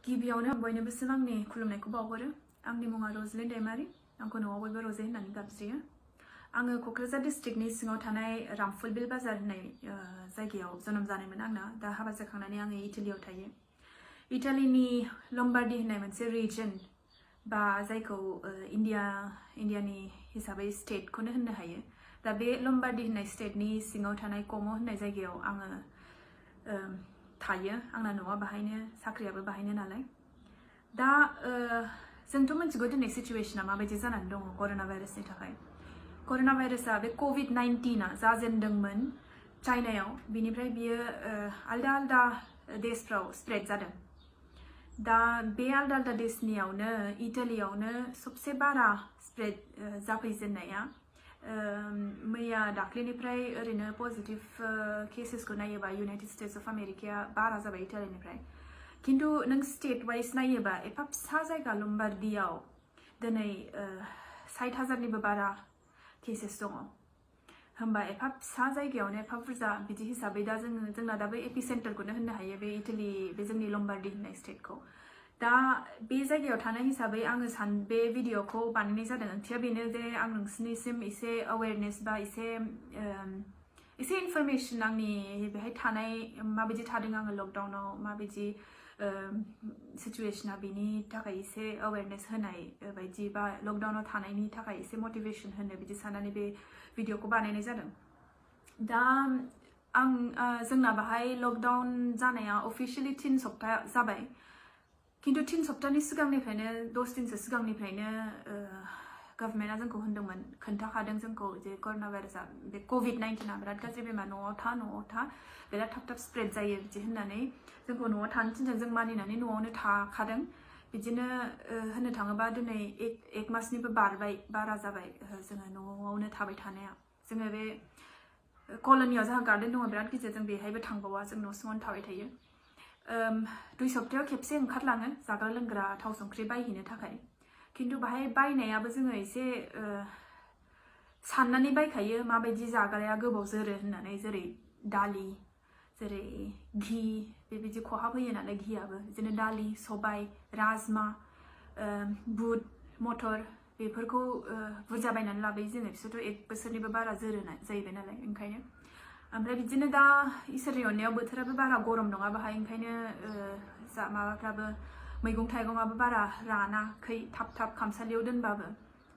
गिबियावनो बयनोबो आंनि खुलुमनायखौ बावहरो। आंनि मुङा Roseline Daimary। आंखौ न'आव बयबो रजे होननानै गाबज्रियो। आङो क'क्राझार डिस्ट्रिक्टनि सिङाव थानाय रामफुलबिल बाजार होननाय जायगायाव जोनोम जानायमोन आंना। दा हाबा जाखांनानै आङो इटालियाव थायो। इटालिनि लम्बार्डी होननाय मोनसे रिजन बा जायखौ इन्डियानि हिसाबै स्टेटखौनो होननो हायो। दा बे लम्बार्डी होननाय स्टेटनि सिङाव थानाय क'मो होननाय जायगायाव आङो थायो। आंना न'आ बाहायनो, साख्रियाबो बाहायनो नालाय। दा जोंथ' मिथिगौ दिनै सिचुवेशना माबायदि जानानै दङ कर'ना भाइरासनि थाखाय। कर'ना भाइरासआ बे COVID-19आ जाजेनदोंमोन चाइनायाव, बिनिफ्राय बियो आलदा आलदा देशफ्राव स्प्रेड जादों। दा बे आलदा आलदा देशनियावनो इटालियावनो सबसे बारा स्प्रेड जाफैजेननाया मैया दाख्लैनिफ्राय ओरैनो पजिटिभ केसेसखौ नायोबा इउनाइटेड स्टेट्स अफ आमेरिकाया बारा जाबाय इटालिनिफ्राय। किन्तु नों स्टेट वाइज नायोबा एफा फिसा जायगा लम्बार्डीयाव दिनै 60,000निबो बारा केसेस दङ। होमबा एफा फिसा जायगायावनो एफा बुरजा बिदि हिसाबै दा जोंना दा बे एपिसेन्टारखौनो होननो हायो बे इटालि बे जोंनि लम्बार्डी होननाय स्टेटखौ। दा बे जायगायाव थानाय हिसाबै आङो बे भिडिअखौ बानायनाय जादों। ओंथिया बेनो जे आं नोंसिनिसिम एसे अवेरनेस बा एसे इनफरमेसन आंनि बेहाय थानाय माबायदि थादों आङो लकडाउनाव माबायदि सिचुवेशना बेनि थाखाय एसे अवेरनेस होनाय बायदि बा लकडाउनाव थानायनि थाखाय एसे मटिभेसन होनो बिदि साननानै बे भिडिअखौ बानायनाय जादों। दा जोंना बाहाय लकडाउन जानाया अफिसियेलि 3 सप्ता जाबाय। किन्तु 3 सप्तानि सिगांनिफ्रायनो 10 दिनसो सिगांनिफ्रायनो गभर्नमेन्टआ जोंखौ होनदोंमोन, खोन्थाखादों जोंखौ जे कर'ना भाइरासआ बे COVID-19आ बिराद गाज्रि बेमार, न'आव था बिराद थाब स्प्रेड जायो बिदि होननानै जोंखौ न'आव थानो थिनदों। जों मानिनानै न'आवनो थाखादों। बिदिनो होननो थाङोबा दिनै 1 मासनिबो बारा जाबाय जोङो न'आवनो थाबाय थानाया। जोङो बे कल'नियाव जोंहा गार्डेन दङ बिराद गिदिर, जों बेहायबो थांबावा, जों न' सिङावनो थाबाय थायो। 2 सप्तायाव खेबसे ओंखारलाङो जाग्रा लोंग्रा थाव संख्रि बायहैनो थाखाय। किन्तु बाहाय बायनायाबो जोङो एसे साननानै बायखायो माबायदि जाग्राया गोबाव जोरो होननानै, जेरै दालि, जेरै घि, बेबायदि खहाब होयो नालाय घियाबो। बिदिनो दालि, सबाय, राजमा, बुट, मटर बेफोरखौ बुरजा बायनानै लाबोयो जोङो। बिसोरथ' 1 बोसोरनिबो बारा जोरो जाहैबाय नालाय ओंखायनो। ओमफ्राय बिदिनो दा इसोरनि अननायाव बोथोराबो बारा गरम नङा बाहाय, ओंखायनो माबाफ्राबो मैगं थाइगंआबो बारा रानाखै थाब खामसालियाव दोनबाबो।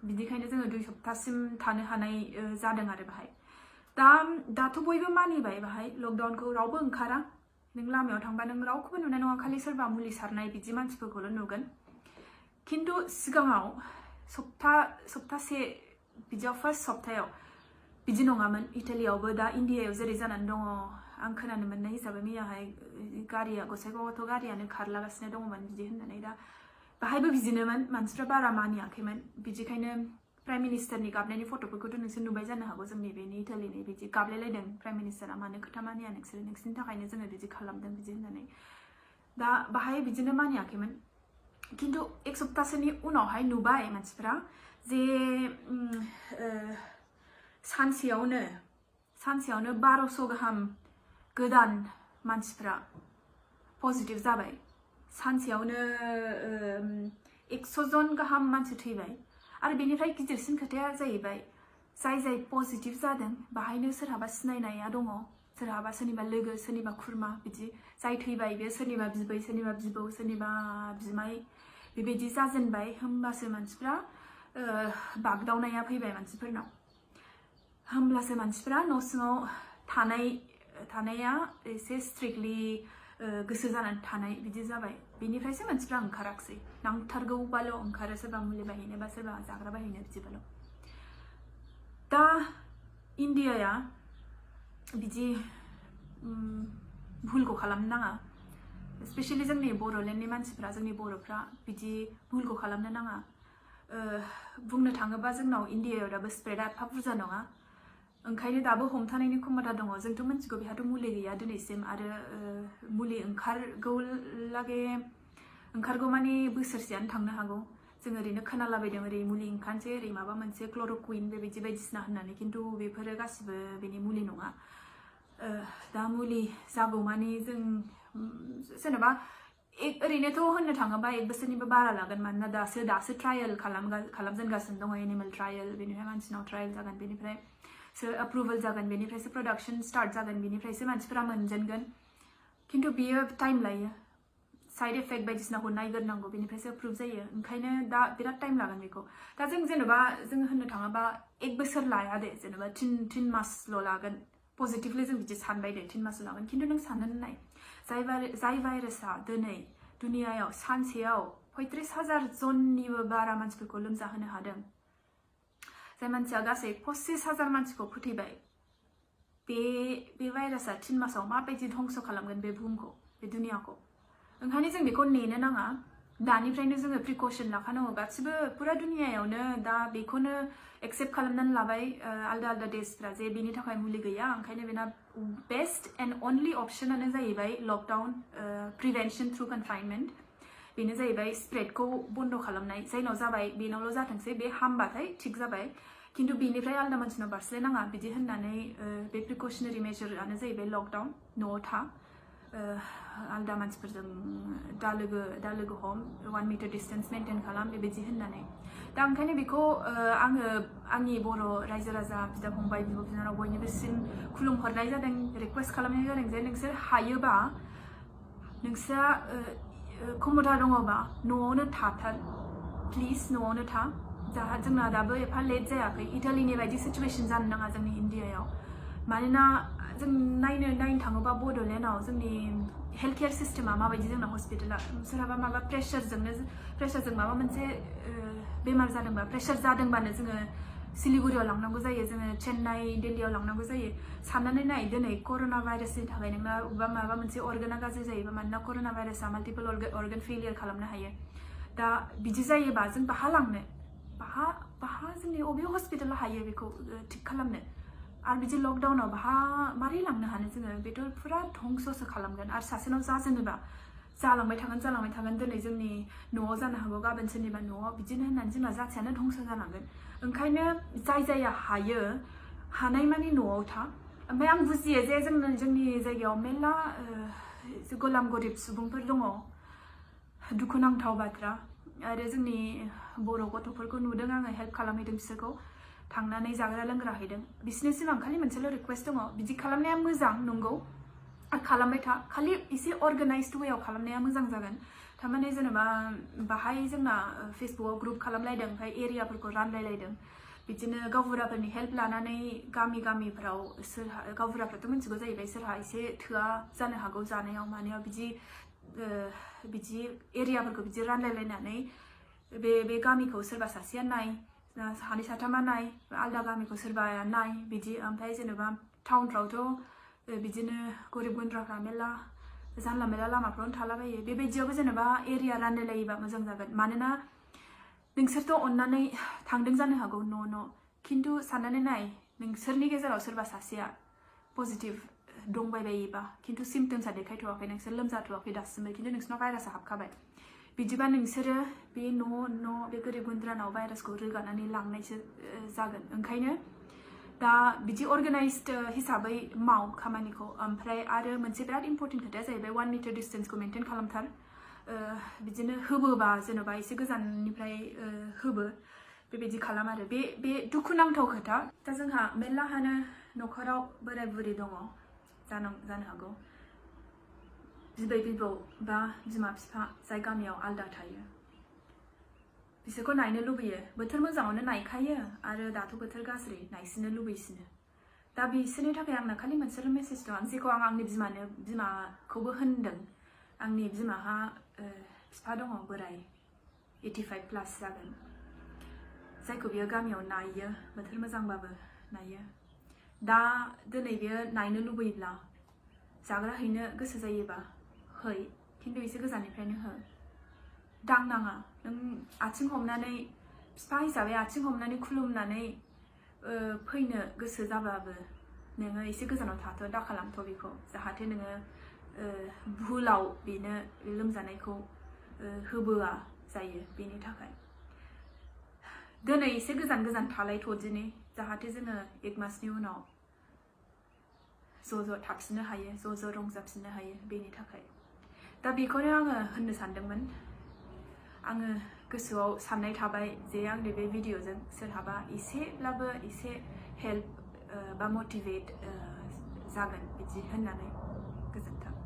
बिदिखायनो जोङो 2 सप्तासिम थानो हानाय जादों आरो बाहाय। दाथ' बयबो मानिबाय बाहाय लकडाउनखौ, रावबो ओंखारा। नों लामायाव थांबा नों रावखौबो नुनाय नङा, खालि सोरबा मुलि सारनाय बिदि मानसिफोरखौल' नुगोन। किन्तु सिगाङाव सप्तासे बिदियाव फार्स्ट सप्तायाव बिदि नङामोन। इटालियावबो दा इन्डियायाव जेरै जानानै दङ, आं खोनानो मोननाय हिसाबै मैयाहाय गारिया गसाइगावआवथ' गारियानो खारलागासिनो दङमोन बिदि होननानै। दा बाहायबो बिदिनोमोन, मानसिफ्रा बारा मानियाखैमोन। बिदिखायनो प्राइम मिनिस्टारनि गाबनायनि फट'फोरखौथ' नोंसोर नुबाय जानो हागौ। जोंनि बेनि इटालिनि बिदि गाबलायलायदों प्राइम मिनिस्टारा, मानो खोथा मानिया नोंसोरनि थाखायनो जोङो बिदि खालामदों बिदि होननानै। दा बाहाय बिदिनो मानियाखैमोन। किन्तु 1 सप्तासोनि उनावहाय नुबाय मानसिफ्रा जे सानसेयावनो 1200 गाहाम गोदान मानसिफ्रा पजिटिभ जाबाय। सानसेयावनो 100 जन गाहाम मानसि थैबाय। आरो बेनिफ्राय गिदिरसिन खोथाया जाहैबाय जाय पजिटिभ जादों बाहायनो सोरहाबा सिनायनाया दङ, सोरहाबा सोरनिबा लोगो, सोरनिबा खुरमा बिदि जाय थैबाय बे सोरनिबा बिबै, सोरनिबा बिबौ, सोरनिबा बिमाय बेबायदि जाजेनबाय। होमबासो मानसिफ्रा बागदावनाया फैबाय मानसिफोरनाव। होमब्लासो मानसिफ्रा न' सिङाव थानाया एसे स्ट्रिक्टलि गोसो जानानै थानाय बिदि जाबाय। बेनिफ्रायसो मानसिफ्रा ओंखाराखसै। नांथारगौबाल' ओंखारो, सोरबा मुलि बायहैनो बा सोरबा जाग्रा बायहैनो बिदिबाल'। दा इन्डियाया बिदि भुलखौ खालामनो नाङा। स्पेसियेलि जोंनि बड'लेण्डनि मानसिफ्रा, जोंनि बर'फ्रा बिदि भुलखौ खालामनो नाङा। बुंनो थाङोबा जोंनाव इन्डियायाव दाबो स्प्रेडआ एफा बुरजा नङा, ओंखायनो दाबो हमथानायनि क्षमता दङ। जोंथ' मिथिगौ बेहाथ' मुलि गैया दिनैसिम, आरो मुलि ओंखारगौ माने बोसोरसेयानो थांनो हागौ। जों ओरैनो खोनालाबायदों ओरै मुलि ओंखारनोसै, ओरै माबा मोनसे क्ल'र'कुइन बेबायदि बायदिसिना होननानै, किन्तु बेफोरो गासिबो बेनि मुलि नङा। दा मुलि जागौ माने जों जेनेबा ओरैनोथ' होननो थाङोबा 1 बोसोरनिबो बारा लागोन मानोना दासो ट्रायल खालामजेनगासिनो दङ एनिमेल ट्रायल बेनिफ्राय मानसिनाव ट्रायल जागोन बेनिफ्रायसो अप्रुभेल जागोन बेनिफ्रायसो प्रडाक्शन स्टार्ट जागोन बेनिफ्रायसो मानसिफोरा मोनजेनगोन खिन्थु बियो टाइम लायो साइड इफेक्ट बायदिसिनाखौ नायग्रोनांगौ बेनिफ्रायसो अप्रुभ जायो ओंखायनो दा बिराद टाइम लागोन बेखौ दा जों जेनेबा जों होननो थाङोबा 1 बोसोर लाया दे जेनेबा 3 मासल' लागोन पजिटिभलि जों बिदि सानबाय दे 3 मासल' लागोन खिन्थु नों साननानै नाय जाय भाइरासआ दिनै दुनियायाव सानसेयाव 35,000 जननिबो बारा मानसिफोरखौ लोमजाहोनो हादों जाय मानसिया गासै 25,000 मानसिखौ फोथैबाय बे भाइरासआ 3 मासाव माबायदि धंस खालामगोन बे बुहुमखौ बे दुनियाखौ ओंखायनो जों बेखौ नेनो नाङा दानिफ्रायनो जोङो प्रिकसन लाखानांगौ गासिबो पुरा दुनियायावनो दा बेखौनो एक्सेप्ट खालामनानै लाबाय आलदा देशफ्रा जे बेनि थाखाय मुलि गैया ओंखायनो बेना बेस्ट एन्ड अनलि अपशनानो जाहैबाय लकडाउन प्रिभेन्शन थ्रु कनफाइनमेन्ट बेनो जाहैबाय स्प्रेडखौ बन्द खालामनाय जायनाव जाबाय बेनावल' जाथोंसै बे हामबाथाय थिग जाबाय खिन्थु बेनिफ्राय आलदा मानसिनाव बारस्लायनाङा बिदि होननानै बे प्रिकसनारि मेजरानो जाहैबाय लकडाउन न'आव था आलदा मानसिफोरजों दा लोगो हम 1 मिटार डिस्टेन्स मेनटेन खालाम बेबायदि होननानै दा ओंखायनो बेखौ आङो आंनि बर' रायजो राजा बिदा फंबाय बिब' बिनानाव बयनिबोसिम खुलुमहरनाय जादों रिक्वेस्ट खालामनाय जादों जे नोंसोर हायोबा नोंस्रा क्षमता दङबा न'आवनो थाथार प्लिज न'आवनो था जोंना दाबो एफा लेट जायाखै इटालिनि बायदि सिचुवेसन जानो नाङा जोंनि इन्डियायाव मानोना जों नायनो थाङोबा बड'लेण्डआव जोंनि हेल्थ केयार सिस्टेमा माबायदि जोंना हस्पिटाला सोरहाबा माबा प्रेसारजों माबा मोनसे बेमार जादोंबा प्रेसार जादोंबानो जोङो सिलिगुरियाव लांनांगौ जायो जोङो चेन्नाइ दिल्लीयाव लांनांगौ जायो साननानै नाय दिनै कर'ना भाइरासनि थाखाय नोंना माबा मोनसे अर्गाना गाज्रि जायोबा मानोना कर'ना भाइरासआ माल्टिपल अर्गान फेलियर खालामनो हायो दा बिदि जायोबा जों बाहा लांनो बाहा जोंनि अबे हस्पिटाला हायो बेखौ थिग खालामनो आरो बिदि लकडाउनाव बाहा मारै लांनो हानो जोङो बेथ' पुरा धंससो खालामगोन आरो सासेनाव जाजेनोबा जालांबाय थागोन दिनै जोंनि न'आव जानो हागौ गाबोन सोरनिबा न'आव बिदिनो होननानै जोंना जाथियानो धंस जालांगोन ओंखायनो जायहा हायो हानायमानि न'आव था ओमफ्राय आं बुजियो जे जोंनि जायगायाव मेरला गोलाम गरिब सुबुंफोर दङ दुखुनांथाव बाथ्रा आरो जोंनि बर' गथ'फोरखौ नुदों आङो हेल्प खालामहैदों बिसोरखौ थांनानै जाग्रा लोंग्रा हैदों बिसोरनिसिम आं खालि मोनसेल' रिक्वेस्ट दङ बिदि खालामनाया मोजां नंगौ खालामबाय था खालि एसे अर्गानाइज्ड वेआव खालामनाया मोजां जागोन थारमाने जेनेबा बाहाय जोंना फेसबुकआव ग्रुप खालामलायदों ओमफ्राय एरियाफोरखौ रानलायलायदों बिदिनो गावबुराफोरनि हेल्प लानानै गामिफ्राव सोरहा गावबुराफ्राथ' मिथिगौ जाहैबाय सोरहा एसे थोआ जानो हागौ जानायाव मानायाव बिदि एरियाफोरखौ बिदि रानलायलायनानै बे गामिखौ सोरबा सासेया नाय सानै साथामा नाय आलदा गामिखौ सोरबाया नाय बिदि ओमफ्राय जेनेबा टाउनफ्रावथ' बिदिनो गरिब गुन्द्राफ्रा मेरला जानला मेरला लामाफ्रावनो थालाबायो बेबायदियावबो जेनेबा एरिया रानलायलायोबा मोजां जागोन मानोना नोंसोरथ' अननानै थांदों जानो हागौ न' खिन्थु साननानै नाय नोंसोरनि गेजेराव सोरबा सासेया पजिटिभ दंबायबायोबा खिन्थु सिम्पटम्सआ देखायथ'वाखै नोंसोर लोमजाथ'वाखै दासिमबो खिन्थु नोंसिनाव भाइरासआ हाबखाबाय बिदिबा नोंसोरो बे न' बे गोरिब गुन्द्रानाव भाइरासखौ रोगानानै लांनायसो जागोन ओंखायनो दा बिदि अर्गानाइज्ड हिसाबै माव खामानिखौ ओमफ्राय आरो मोनसे बिराद इम्परटेन्ट खोथाया जाहैबाय 1 मिटार डिस्टेन्सखौ मेनटेन खालामथार बिदिनो होबोबा जेन'बा एसे गोजाननिफ्राय होबो बेबायदि खालाम आरो बे दुखुनांथाव खोथा दा जोंहा मेरलाहानो न'खराव बोराय बुरि दङ जानो हागौ बिबै बिबौ बा बिमा बिफा जाय गामियाव आलदा थायो बिसोरखौ नायनो लुबैयो बोथोर मोजाङावनो नायखायो आरो दाथ' बोथोर गाज्रि नायसिनो लुबैसिनो दा बिसोरनि थाखाय आंना खालि मोनसेल' मेसेज दं जेखौ आं आंनि बिमाखौबो होनदों आंनि बिमाहा बिफा दङ बोराय 85 प्लास जागोन जायखौ बियो गामियाव नायो बोथोर मोजांबाबो नायो दा दिनै बियो नायनो लुबैब्ला जाग्रा हैनो गोसो जायोबा है खिन्थु एसे गोजाननिफ्रायनो हो दांनाङा नों आथिं हमनानै बिफा हिसाबै आथिं हमनानै खुलुमनानै फैनो गोसो जाबाबो नोङो एसे गोजानाव थाथ' दा खालामथ' बेखौ जाहाथे नोङो भुलाव बेनो लोमजानायखौ होबोआ जायो बेनि थाखाय दिनै एसे गोजान थालायथ'दिनि जाहाथे जोङो 1 मासनि उनाव ज' थाफिननो हायो ज' रंजाफिननो हायो बेनि थाखाय दा बेखौनो आङो होननो सानदोंमोन आङो गोसोआव साननाय थाबाय जे आंनि बे भिडिअजों सोरहाबा एसेब्लाबो एसे हेल्प बा मटिभेट जागोन बिदि होननानै गोजोन्थों